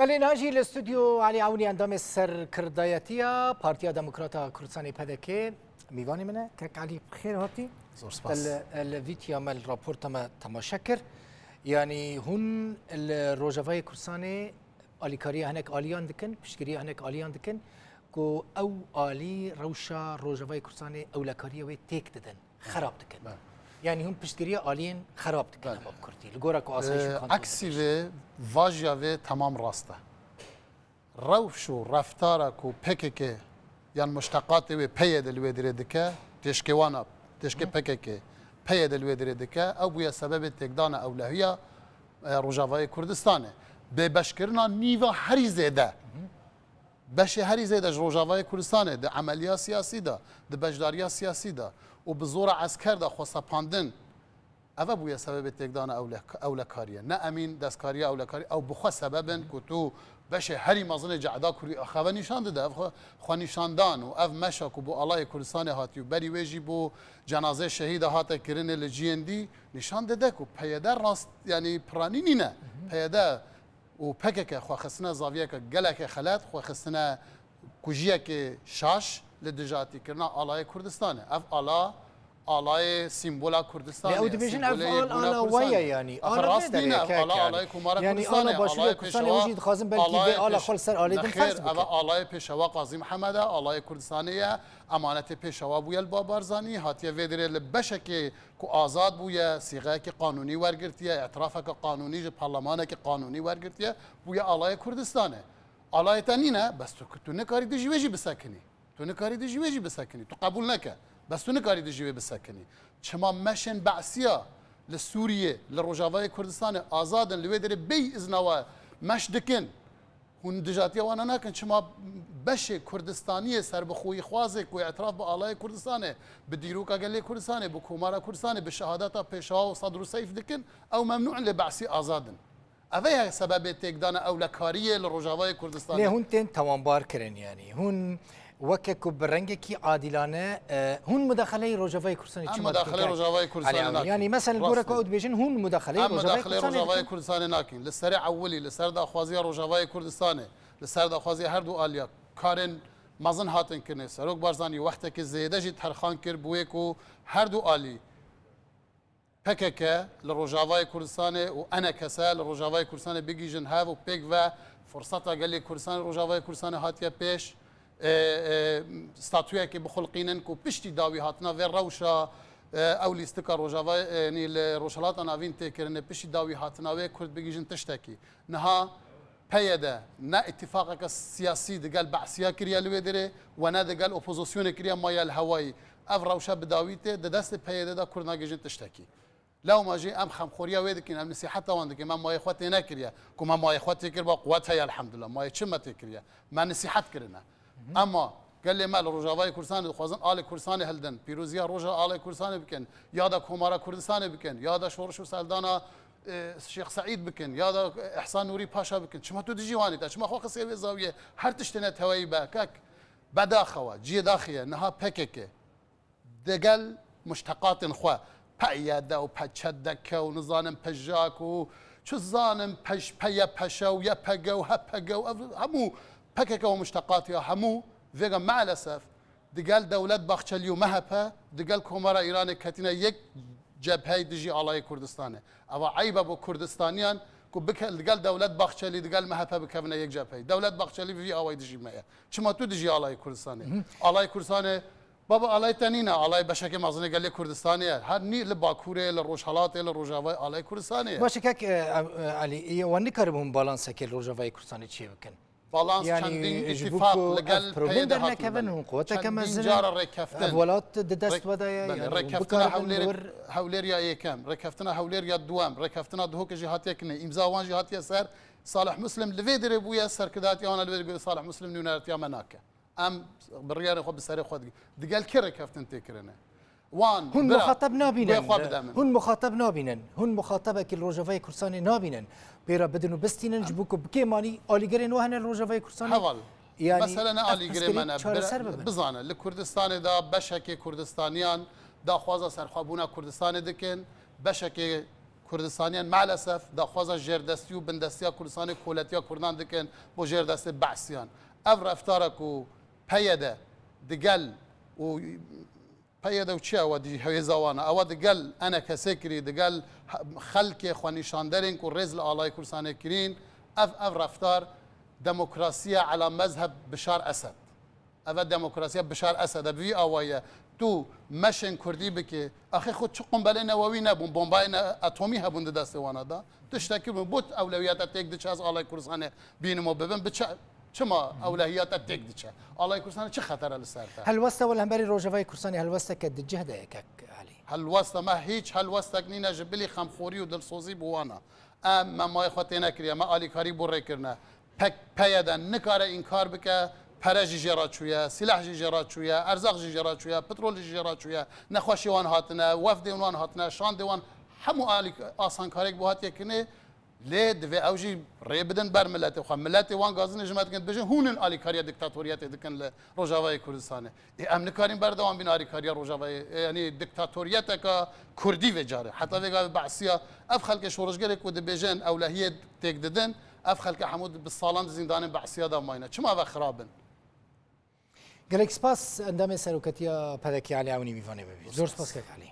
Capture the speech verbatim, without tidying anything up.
Belê, niha jî li stûdyo Elî Ewnî, endamê serkirdayetiya Partiya Demokrata Kurdistanê, P D K, mîvanê min e. Kek Elî, bi xêr hatî. Zor spas. Li, li vî tiya me li raporta me temaşe kir. Yanî hûn li Rojavayê Kurdistanê alîkariya hinek aliyan dikin, piştgiriya hinek aliyan dikin ku ew alî rewşa Rojavayê Kurdistanê ewlekariya wê têk didin, xerab dikin. Belê. Yanî hûn piştgiriya aliyên xerab dikin, Belê. hema bi kurtî. Li gora ku asayîş û Ee, kanton Aksî dibêjin. Vê, vajiya vê temam rast e. Rewş û reftara ku P K K yan muşteqatê wê P Y D li wê dirê dike, têşkê wan a, têşkê Hı. P K K, P Y D li wê dirê dike, ew bûye sebebê têkdana ewlehiya, e, Rojavayê Kurdistanê. Bêbeşkirina nîva herî zêde. Hı. Beşê herî zêde ji Rojavayê Kurdistanê di emeliya siyasî de, di beşdariya siyasî de û bi zora esker de xwe sepandin, ev e bûye sebebê têkdana ewle-, ewlekariyê. Ne emîn destkariya ewlekariyê, ew bi xwe sebeb in ku tu beşê herî mezin ê cehda Kurdî, ev xwe nîşan dide, ev xwe, xwe nîşandan û ev meşa ku bo alayê Kurdistanê hatî û berî wê jî bo cenazeyê şehîda hate kirinê li ciyên dî, nîşan dide ku P Y D rast, yanî piranî nîne. Hı hı. P Y D û P K K xwe xistine zaviyeke gelekê xelet, xwe xistine kujiyekê şaş li dijatîkirina alayê Kurdistanê. Ev ala, alayê sîmbola Kurdistanê Lê ew ye, dibêjin ev sîmbolê al yekbûna ala Kurdistanê we ye ye. yanî. Axa Ala rast vê de nîne, ye ev kek ala, yanî. alayê Komara Yanî Kurdistanê, ala Baş Rêya alayê Kurdistanê, Pêşewa, hûn jî dixwazin belkî vê alayê ala Pêş-, xwe li ser alê din Nexêr, ferz ev bikin. alayê Pêşewa Qazî Mihemed e, alayê Kurdistanê ye, emanetê Pêşewa bûye li Bab Barzanî, hatiye vê dirê li beşekê ku azad bûye, sîxeyekî qanûnî wergirtiye, îtirafeke qanûnî ji parlemanekî qanûnî wergirtiye, bûye alayê Kurdistanê. Alayê te nîne, bes tu, tu nikarî dijî wê jî bisekinî. Tu nikarî dijî wê jî bisekinî. Tu qebûl neke. Bes tu nikarî dijî wê bisekinî. Çima meşên Be'siya li Sûriyê, li Rojavayê Kurdistanê azad in, li wê derê bêyî izna we meş dikin. Hûn dijatiya wana nakin, çima beşê Kurdistaniyê serbixweyîxwazê ku îtiraf bi alayê Kurdistanê, bi dîroka gelê Kurdistanê, bi Komara Kurdistanê, bi şehadeta Pêşewa û Sedr û Seyf dikin, ew memnû in lê Be'sî azad in. Ev e sebebê têkdana ewlekariyê li Rojavayê Kurdistanê. Lê hûn tên tawanbar kirin, yanî hûn weke ku bi rengekî adîlane, e, hûn mudaxeleyê Rojavayê Kurdistanê Em çima dikin mudaxeleyê kek Rojavayê Kurdistanê Elî Awnî? nakin. Yanî mesela li Rast goreka e. ew dibêjin hûn mudaxeleyê Em Rojavayê mudaxeleyê Kurdistanê Rojavayê dikin. Kurdistanê nakin. Li serê ewilî, li ser daxwaziya Rojavayê Kurdistanê, li ser daxwaziya her du aliya karên mezin hatin kirinê. Serok Barzanî wextekî zêde jî terxan kir, bûyê ku her du alî P K K li Rojavayê Kurdistanê û E N K S li Rojavayê Kurdistanê bigihîjin hev û pêk ve furseta gelê Kurdistanê Rojavayê Kurdistanê hatiye pêş. E, e, statuyekê bixulqînin ku piştî dawî hatina vê rewşa, e, ew lîstika Rojava, e, yanî li Rojhilata Navîn tê kirinê, piştî dawî hatina wê Kurd bigihîjin tiştekî. Niha P Y D ne îtîfaqeke siyasî digel Be'siya kiriye li wê derê we ne digel opozisyonê kiriye maye li hewayî. Ev rewşe bi dawî tê, di destê P Y D de Kurd nagihîjin tiştekî. Lewma jî em xemxoriya wê dikin, em nisîheta wan dikin. Me mayê xwe tê nekiriye. Ku me mayê xwe tê kiriba, quwet heye, elhamdulillah. Mayê çi me tê kiriye? Me nisîhet kirine. Hı hı. Ema gelê me li Rojavayê Kurdistanê dixwazin alê Kurdistanê hildin, pîroziya roja alê Kurdistanê bikin, ya da Komara Kurdistanê bikin, ya da şoriş û seldana, e, Şêx Seîd bikin, ya da Îhsan Nûrî Paşa bikin. Çima tu dijî wan î te? Çima xwe xisiye vê zawiyê? Her tiştê neteweyî be, kek. Bedaxewa, ciyê daxê ye, niha P K K. Digel muşteqatên xwe, P Y D û P Ç D K û nizanim P J A K û çi zanim P Ş, P Y P Ş û Y P G û H P G û ev hemû P K K û muşteqat ya hemû vêga maalesef digel Dewlet Bahçelî û M H P, digel Komara Îranê ketine yek cepheyê dijî alayê Kurdistanê. Eva eyb e bo Kurdistaniyan ku bike-, digel Dewlet Bahçelî, digel M H P bikevine yek cepheyê. Dewlet Bahçelî bi vî awayî dijî me ye. Çima tu dijî alayê Kurdistanê? Hı hı. Alayê Kurdistanê Baba, alay te nîne, alay beşekê mezin ê gelê Kurdistanê ye. Her nî li Bakurê, li Rojhelatê, li Rojavayê, alay Kurdistanê ye. Baş e kek, e, e, Elî, e, wan nikaribûn balansekê li Rojavayê Kurdistanê çê bikin. Balans Yanî, çendîn ji bo îtîfaq ku li gel ev problem P Y D hatine dernekevin, dene. Hûn quweteke Çendîn mezin e. cara rêkeftin. Ev welat di dest Rêk-, we de ye, belê, yanî hûn rêkeftina bikaribin Hewlêr-, li wir Hewlêriya yêkem, rêkeftina Hewlêriya duwem, rêkeftina Duhokê jî hatiye kirinê. Îmza wan jî hatiye ser. Salih Muslim li vê dirê bûye, serkirdatiya wan li vê dirê Salih Muslim nûnertiya me nake. Em biryarê xwe bi serê xwe digin. Digel kê rêkeftin tê kirine? Wan, Hûn bira, muxatab nabînin. Guhê xwe bide min. Hûn muxatab nabînin. Hûn muxatabekî li Rojavayê Kurdistanê nabînin. Pê re bidin û bistînin ji bo ku bi kêmanî alîgirên we hene li Rojavayê Kurdistanê. Heval. Yanî Mesele ne ev alîgirê pirsgirêk me ne. çareser Bira-, bibin. Bizane, li Kurdistanê de beşekê Kurdistaniyan daxwaza serxwebûna Kurdistanê dikin, beşekê Kurdistaniyan maalesef daxwaza jêrdestî û bindestiya Kurdistanê koletiya Kurdan dikin bo jêrdestê Be'siyan. Ev reftara ku P Y D digel û P Y D û çi ewa dî hêza wan e? Ewa digel enekesê kirî, digel he-, xelkê xwenîşanderên ku rêz li alayê Kurdistanê kirîn, ev, ev reftar demokrasiya ela mezheb Bişar Esed. Ev e demokrasiya Bişar Esed e, bi vî awayî ye. Tu meşên Kurdî bikî, axê xwe çi qumbelê newewî nebûn, bombayên atomî hebûn di destê wana da. Tiştekî bûn. Bot ewlewiyata têk diçe ez alay Kurdistanê bînimo bibim, biçe çima ewlehiyata têk diçe? Alay Kurdistanê çi xetere li ser te? Helwesta we li hemberî Rojavayê Kurdistanê helwesteke di cih de ye kek Elî. Helwesta me hîç helwestek nîne ji bilî xemxorî û dilsozî bi wana. Em me mayê xwe têne kiriye, me alîkarî bo rê kirine. P-, P Y D nikare înkar bike, pere jî jê re çûye, sîleh jî jê re çûye, erzaq jî jê re çûye, petrol jî jê re çûye, nexweşê wan hatine, wefdên wan hatine, şandê wan, hemû alî-, asankarek bo hatiye kirinê, lê divê ew jî rê bidin ber miletê xwe. Miletê wan gazinê ji me dikin, dibêjin hûn in alîkariya diktatoriyetê dikin li Rojavayê Kurdistanê. Ê, em nikarin berdewam bin alîkariya Rojavayê, e, yanî diktatoriyeteka Kurdî vê carê. Heta vê gavê Be'siya, ev xelkê şorişgerê ku dibêjin ewlehiyê têk didin, ev xelke hemû bi salan di zîndanên Be'siya de mayne. Çima ve xirab in? Gelek spas endamê seroketiya P D K Elî Ewnî mîvanê me bî. Zor spas kek Elî.